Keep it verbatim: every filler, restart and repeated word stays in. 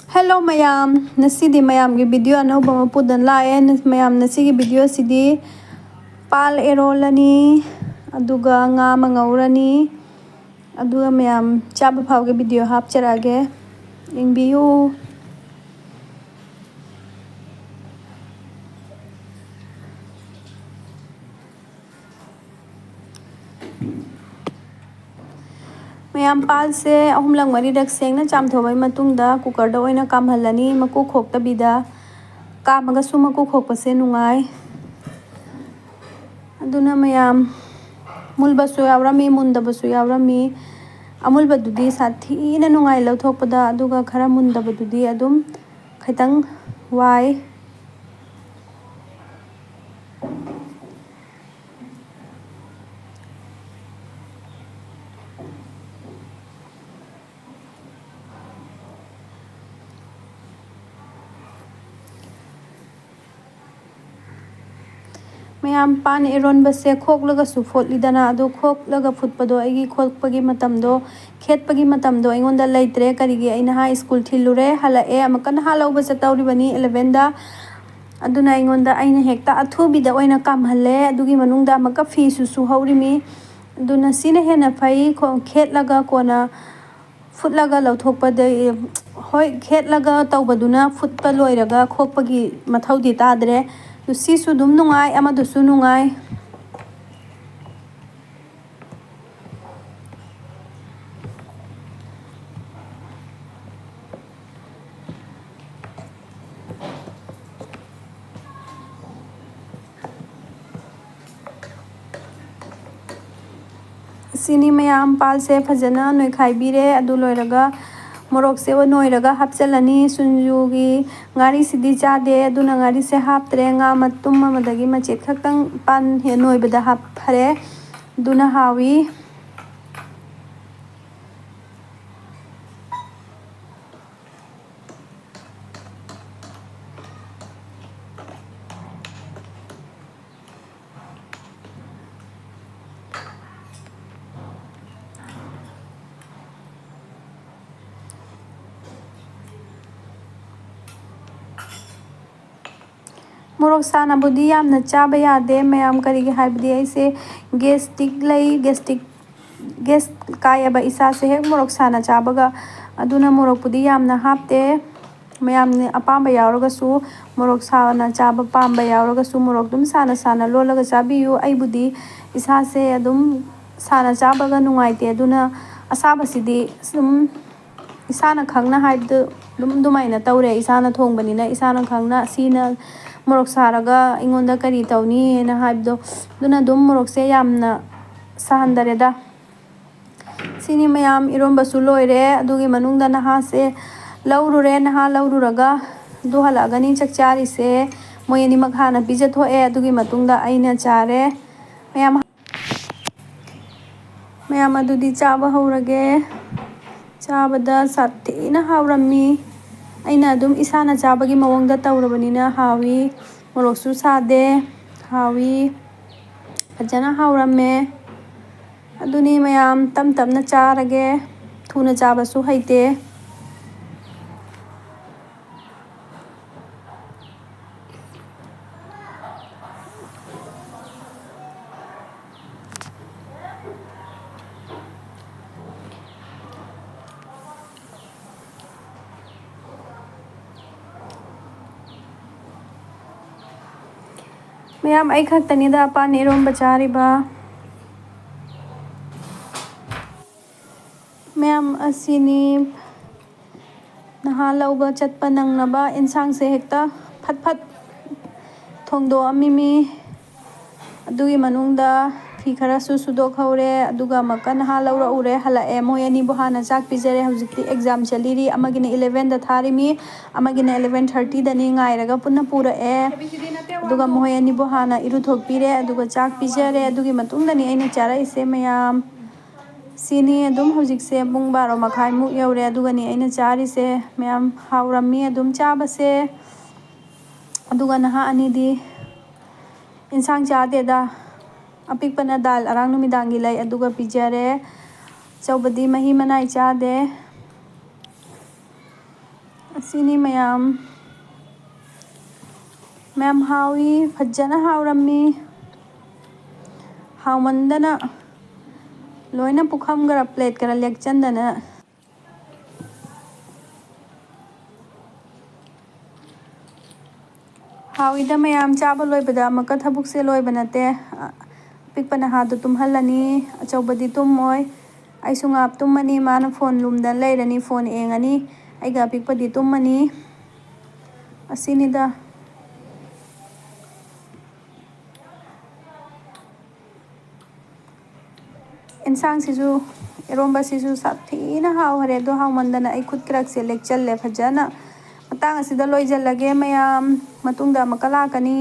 Hello ꯃꯌꯥꯝ, ꯉꯁꯤꯗꯤ ꯃꯌꯥꯝꯒꯤ video ꯑꯅꯧꯕ ꯑꯃ ꯄꯨꯗꯅ ꯂꯥꯛꯑꯦ꯫ ꯃꯌꯥꯝ, ꯉꯁꯤꯒꯤ video ꯁꯤꯗꯤ ꯄꯥꯜ ꯏꯔꯣꯜꯂꯅꯤ, ꯑꯗꯨꯒ ꯉꯥ ꯑꯃ ꯉꯧꯔꯅꯤ, ꯑꯗꯨꯒ ꯃꯌꯥꯝ ꯆꯥꯕ ꯐꯥꯎꯒꯤ video ꯍꯥꯞꯆꯔꯛꯑꯒꯦ, ꯌꯦꯡꯕꯤꯌꯨ꯫ ꯃꯌꯥꯝ, ꯄꯥꯜꯁꯦ ꯑꯍꯨꯝꯂꯛ ꯃꯔꯤꯔꯛ ꯁꯦꯡꯅ ꯆꯥꯝꯊꯣꯛꯑꯕ ꯃꯇꯨꯡꯗ cooker ꯗ ꯑꯣꯏꯅ ꯀꯥꯝꯍꯜꯂꯅꯤ, ꯃꯀꯨ ꯈꯣꯛꯇꯕꯤꯗ꯫ ꯀꯥꯝꯃꯒꯁꯨ ꯃꯀꯨ ꯈꯣꯛꯄꯁꯦ ꯅꯨꯡꯉꯥꯏ꯫ ꯑꯗꯨꯅ ꯃꯌꯥꯝ, ꯃꯨꯜꯕꯁꯨ ꯌꯥꯎꯔꯝꯃꯤ, ꯃꯨꯟꯗꯕꯁꯨ ꯌꯥꯎꯔꯝꯃꯤ꯫ ꯑꯃꯨꯜꯕꯗꯨꯗꯤ ꯁꯥꯊꯤꯅ ꯅꯨꯡꯉꯥꯏ ꯂꯧꯊꯣꯛꯄꯗ, ꯑꯗꯨꯒ ꯈꯔ ꯃꯨꯟꯗꯕꯗꯨꯗꯤ ꯑꯗꯨꯝ ꯈꯤꯇꯪ ꯋꯥꯏ꯫ ꯃꯌꯥꯝ, ꯄꯥꯟ ꯏꯔꯣꯟꯕꯁꯦ ꯈꯣꯛꯂꯒꯁꯨ ꯐꯨꯠꯂꯤꯗꯅ, ꯑꯗꯣ ꯈꯣꯛꯂꯒ ꯐꯨꯠꯄꯗꯣ ꯑꯩꯒꯤ ꯈꯣꯛꯄꯒꯤ ꯃꯇꯝꯗꯣ, ꯈꯦꯠꯄꯒꯤ ꯃꯇꯝꯗꯣ ꯑꯩꯉꯣꯟꯗ ꯂꯩꯇ꯭ꯔꯦ꯫ ꯀꯔꯤꯒꯤ? ꯑꯩ ꯅꯍꯥ ꯁ꯭ꯀꯨꯜ ꯊꯤꯜꯂꯨꯔꯦ, ꯍꯜꯂꯛꯑꯦ, ꯑꯃꯨꯛꯀ ꯅꯍꯥ ꯂꯧꯕ ꯆꯠꯇꯧꯔꯤꯕꯅꯤ eleven ꯗ꯫ ꯑꯗꯨꯅ ꯑꯩꯉꯣꯟꯗ, ꯑꯩꯅ ꯍꯦꯛꯇ ꯑꯊꯨꯕꯤꯗ ꯑꯣꯏꯅ ꯀꯥꯝꯍꯜꯂꯦ꯫ ꯑꯗꯨꯒꯤ ꯃꯅꯨꯡꯗ ꯑꯃꯨꯛꯀ ꯐꯤꯁꯨ ꯁꯨꯍꯧꯔꯤꯃꯤ꯫ ꯑꯗꯨꯅ ꯁꯤꯅ ꯍꯦꯟꯅ ꯐꯩ, ꯈꯣ-, ꯈꯦꯠꯂꯒ ꯀꯣꯟꯅ ꯐꯨꯠꯂꯒ ꯂꯧꯊꯣꯛꯄꯗ, ꯍꯣꯏ, ꯈꯦꯠꯂꯒ ꯇꯧꯕꯗꯨꯅ ꯐꯨꯠꯄ ꯂꯣꯏꯔꯒ ꯈꯣꯛꯄꯒꯤ ꯃꯊꯧꯗꯤ ꯇꯥꯗ꯭ꯔꯦ꯫ ꯑꯗꯨ ꯁꯤꯁꯨ ꯑꯗꯨꯝ ꯅꯨꯡꯉꯥꯏ, ꯑꯃꯗꯨꯁꯨ ꯅꯨꯡꯉꯥꯏ꯫ ꯁꯤꯅꯤ ꯃꯌꯥꯝ, ꯄꯥꯜꯁꯦ ꯐꯖꯅ ꯅꯣꯏꯈꯥꯏꯕꯤꯔꯦ꯫ ꯑꯗꯨ ꯂꯣꯏꯔꯒ ꯃꯣꯔꯣꯛꯁꯦ ꯅꯣꯏꯔꯒ ꯍꯥꯞꯆꯤꯜꯂꯅꯤ꯫ ꯁꯤꯡꯖꯨꯒꯤ ꯉꯥꯔꯤꯁꯤꯗꯤ ꯆꯥꯗꯦ, ꯑꯗꯨꯅ ꯉꯥꯔꯤꯁꯦ ꯍꯥꯞꯇ꯭ꯔꯦ꯫ ꯉꯥ ꯃꯇꯨꯝ ꯑꯃꯗꯒꯤ ꯃꯆꯦꯠ ꯈꯛꯇꯪ ꯄꯥꯟ ꯍꯦꯛ ꯅꯣꯏꯕꯗ ꯍꯥꯞꯈꯔꯦ, ꯑꯗꯨꯅ ꯍꯥꯎꯏ꯫ ꯃꯣꯔꯣꯛ ꯁꯥꯅꯕꯨꯗꯤ ꯌꯥꯝꯅ ꯆꯥꯕ ꯌꯥꯗꯦ ꯃꯌꯥꯝ, ꯀꯔꯤꯒꯤ ꯍꯥꯏꯕꯗꯤ ꯑꯩꯁꯦ ꯒꯦꯁꯇꯤꯛ ꯂꯩ, ꯒꯦꯁꯇꯤꯛ, ꯒꯦꯁ ꯀꯥꯏꯌꯦꯕ ꯏꯁꯥꯁꯦ ꯍꯦꯛ ꯃꯣꯔꯣꯛ ꯁꯥꯅ ꯆꯥꯕꯒ꯫ ꯑꯗꯨꯅ ꯃꯣꯔꯣꯛꯄꯨꯗꯤ ꯌꯥꯝꯅ ꯍꯥꯞꯇꯦ꯫ ꯃꯌꯥꯝꯅ ꯑꯄꯥꯝꯕ ꯌꯥꯎꯔꯒꯁꯨ, ꯃꯣꯔꯣꯛ ꯁꯥꯅ ꯆꯥꯕ ꯄꯥꯝꯕ ꯌꯥꯎꯔꯒꯁꯨ, ꯃꯣꯔꯣꯛ ꯑꯗꯨꯝ ꯁꯥꯅ ꯁꯥꯅ ꯂꯣꯜꯂꯒ ꯆꯥꯕꯤꯌꯨ꯫ ꯑꯩꯕꯨꯗꯤ ꯏꯁꯥꯁꯦ ꯑꯗꯨꯝ ꯁꯥꯅ ꯆꯥꯕꯒ ꯅꯨꯡꯉꯥꯏꯇꯦ, ꯑꯗꯨꯅ ꯑꯁꯥꯕꯁꯤꯗꯤ ꯑꯗꯨꯝ ꯏꯁꯥꯅ ꯈꯪꯅ ꯍꯥꯏꯕꯗꯨ ꯑꯗꯨꯝ ꯑꯗꯨꯃꯥꯏꯅ ꯇꯧꯔꯦ꯫ ꯏꯁꯥꯅ ꯊꯣꯡꯕꯅꯤꯅ ꯏꯁꯥꯅ ꯈꯪꯅ ꯁꯤꯅ ꯃꯣꯔꯣꯛ ꯁꯥꯔꯒ ꯑꯩꯉꯣꯟꯗ ꯀꯔꯤ ꯇꯧꯅꯤꯅ ꯍꯥꯏꯕꯗꯣ, ꯑꯗꯨꯅ ꯑꯗꯨꯝ ꯃꯣꯔꯣꯛꯁꯦ ꯌꯥꯝꯅ ꯁꯥꯍꯟꯗꯔꯦꯗ꯫ ꯁꯤꯅꯤ ꯃꯌꯥꯝ, ꯏꯔꯣꯝꯕꯁꯨ ꯂꯣꯏꯔꯦ꯫ ꯑꯗꯨꯒꯤ ꯃꯅꯨꯡꯗ ꯅꯍꯥꯁꯦ ꯂꯧꯔꯨꯔꯦ꯫ ꯅꯍꯥ ꯂꯧꯔꯨꯔꯒ ꯑꯗꯨ ꯍꯜꯂꯛꯑꯒꯅꯤ ꯆꯥꯛ ꯆꯥꯔꯤꯁꯦ꯫ ꯃꯣꯏ ꯑꯅꯤꯃꯛ ꯍꯥꯟꯅ ꯄꯤꯖꯊꯣꯛꯑꯦ꯫ ꯑꯗꯨꯒꯤ ꯃꯇꯨꯡꯗ ꯑꯩꯅ ꯆꯥꯔꯦ꯫ ꯃꯌꯥꯝ ꯃꯌꯥꯝ ꯑꯗꯨꯗꯤ ꯆꯥꯕ ꯍꯧꯔꯒꯦ꯫ ꯆꯥꯕꯗ ꯁꯥꯊꯤꯅ ꯍꯥꯎꯔꯝꯃꯤ꯫ ꯑꯩꯅ ꯑꯗꯨꯝ ꯏꯁꯥꯅ ꯆꯥꯕꯒꯤ ꯃꯑꯣꯡꯗ ꯇꯧꯔꯕꯅꯤꯅ ꯍꯥꯎꯏ꯫ ꯃꯣꯔꯣꯛꯁꯨ ꯁꯥꯗꯦ꯫ ꯍꯥꯎꯏ꯫ ꯐꯖꯅ ꯍꯥꯎꯔꯝꯃꯦ꯫ ꯑꯗꯨꯅꯤ ꯃꯌꯥꯝ, ꯇꯞ ꯇꯞꯅ ꯆꯥꯔꯒꯦ꯫ ꯊꯨꯅ ꯆꯥꯕꯁꯨ ꯍꯩꯇꯦ꯫ ꯃꯌꯥꯝ, ꯑꯩ ꯈꯛꯇꯅꯤꯗ ꯄꯥꯟ ꯏꯔꯣꯝꯕ ꯆꯥꯔꯤꯕ꯫ ꯃꯌꯥꯝ, ꯑꯁꯤꯅꯤ꯫ ꯅꯍꯥ ꯂꯧꯕ ꯆꯠꯄ ꯅꯪꯅꯕ ꯏꯟꯁꯥꯡꯁꯦ ꯍꯦꯛꯇ ꯐꯠ ꯐꯠ ꯊꯣꯡꯗꯣꯛꯑꯝꯃꯤꯃꯤ꯫ ꯑꯗꯨꯒꯤ ꯃꯅꯨꯡꯗ ꯐꯤ ꯈꯔꯁꯨ ꯁꯨꯗꯣꯛꯍꯧꯔꯦ꯫ ꯑꯗꯨꯒ ꯑꯃꯨꯛꯀ ꯅꯍꯥ ꯂꯧꯔꯛꯎꯔꯦ, ꯍꯜꯂꯛꯑꯦ꯫ ꯃꯣꯏ ꯑꯅꯤꯕꯨ ꯍꯥꯟꯅ ꯆꯥꯛ ꯄꯤꯖꯔꯦ꯫ ꯍꯧꯖꯤꯛꯇꯤ ꯑꯦꯛꯖꯥꯝ ꯆꯠꯂꯤꯔꯤ꯫ ꯑꯃꯒꯤꯅ ꯏꯂꯦꯚꯦꯟꯗ ꯊꯥꯔꯤꯃꯤ, ꯑꯃꯒꯤꯅ ꯏꯂꯦꯚꯦꯟ ꯊꯥꯔꯇꯤꯗꯅꯤ꯫ ꯉꯥꯏꯔꯒ ꯄꯨꯟꯅ ꯄꯨꯔꯛꯑꯦ꯫ ꯑꯗꯨꯒ ꯃꯈꯣꯏ ꯑꯅꯤꯕꯨ ꯍꯥꯟꯅ ꯏꯔꯨꯊꯣꯛꯄꯤꯔꯦ꯫ ꯑꯗꯨꯒ ꯆꯥꯛ ꯄꯤꯖꯔꯦ꯫ ꯑꯗꯨꯒꯤ ꯃꯇꯨꯡꯗꯅꯤ ꯑꯩꯅ ꯆꯥꯔꯛꯏꯁꯦ ꯃꯌꯥꯝ꯫ ꯁꯤꯅꯤ ꯑꯗꯨꯝ ꯍꯧꯖꯤꯛꯁꯦ ꯄꯨꯡ ꯕꯥꯔꯣ ꯃꯈꯥꯏꯃꯨꯛ ꯌꯧꯔꯦ꯫ ꯑꯗꯨꯒꯅꯤ ꯑꯩꯅ ꯆꯥꯔꯤꯁꯦ ꯃꯌꯥꯝ꯫ ꯍꯥꯎꯔꯝꯃꯤ ꯑꯗꯨꯝ ꯆꯥꯕꯁꯦ꯫ ꯑꯗꯨꯒ ꯅꯍꯥ ꯑꯅꯤꯗꯤ ꯏꯟꯁꯥꯡ ꯆꯥꯗꯦꯗ꯫ ꯑꯄꯤꯛꯄꯅ ꯗꯥꯜ ꯑꯔꯥꯡ ꯅꯨꯃꯤꯗꯥꯡꯒꯤ ꯂꯩ, ꯑꯗꯨꯒ ꯄꯤꯖꯔꯦ꯫ ꯑꯆꯧꯕꯗꯤ ꯃꯍꯤ ꯃꯅꯥꯏ ꯆꯥꯗꯦ꯫ ꯑꯁꯤꯅꯤ ꯃꯌꯥꯝ꯫ ꯃꯌꯥꯝ ꯍꯥꯎꯏ, ꯐꯖꯅ ꯍꯥꯎꯔꯝꯃꯤ꯫ ꯍꯥꯎꯃꯟꯗꯅ ꯂꯣꯏꯅ ꯄꯨꯈꯝ ꯈꯔ, ꯄ꯭ꯂꯦꯠ ꯈꯔ ꯂꯦꯛꯆꯟꯗꯅ꯫ ꯍꯥꯎꯏꯗ ꯃꯌꯥꯝ, ꯆꯥꯕ ꯂꯣꯏꯕꯗ ꯑꯃꯨꯛꯀ ꯊꯕꯛꯁꯦ ꯂꯣꯏꯕ ꯅꯠꯇꯦ꯫ ꯑꯄꯤꯛꯄ ꯅꯍꯥꯗꯨ ꯇꯨꯝꯍꯜꯂꯅꯤ, ꯑꯆꯧꯕꯗꯤ ꯇꯨꯝꯃꯣꯏ꯫ ꯑꯩꯁꯨ ꯉꯥꯏꯍꯥꯛ ꯇꯨꯝꯃꯅꯤ, ꯃꯥꯅ ꯐꯣꯟ ꯂꯨꯝꯗ ꯂꯩꯔꯅꯤ, ꯐꯣꯟ ꯌꯦꯡꯉꯅꯤ꯫ ꯑꯩꯒ ꯑꯄꯤꯛꯄꯗꯤ ꯇꯨꯝꯃꯅꯤ꯫ ꯑꯁꯤꯅꯤꯗ꯫ ꯏꯟꯁꯥꯡꯁꯤꯁꯨ, ꯏꯔꯣꯝꯕꯁꯤꯁꯨ ꯁꯥꯊꯤꯅ ꯍꯥꯎꯈꯔꯦ꯫ ꯑꯗꯣ ꯍꯥꯎꯃꯟꯗꯅ ꯑꯩ ꯈꯨꯠ ꯀꯔꯛꯁꯦ ꯂꯦꯛꯆꯜꯂꯦ ꯐꯖꯅ꯫ ꯃꯇꯥꯡ ꯑꯁꯤꯗ ꯂꯣꯏꯁꯤꯜꯂꯒꯦ ꯃꯌꯥꯝ, ꯃꯇꯨꯡꯗ ꯑꯃꯨꯛꯀ ꯂꯥꯛꯀꯅꯤ꯫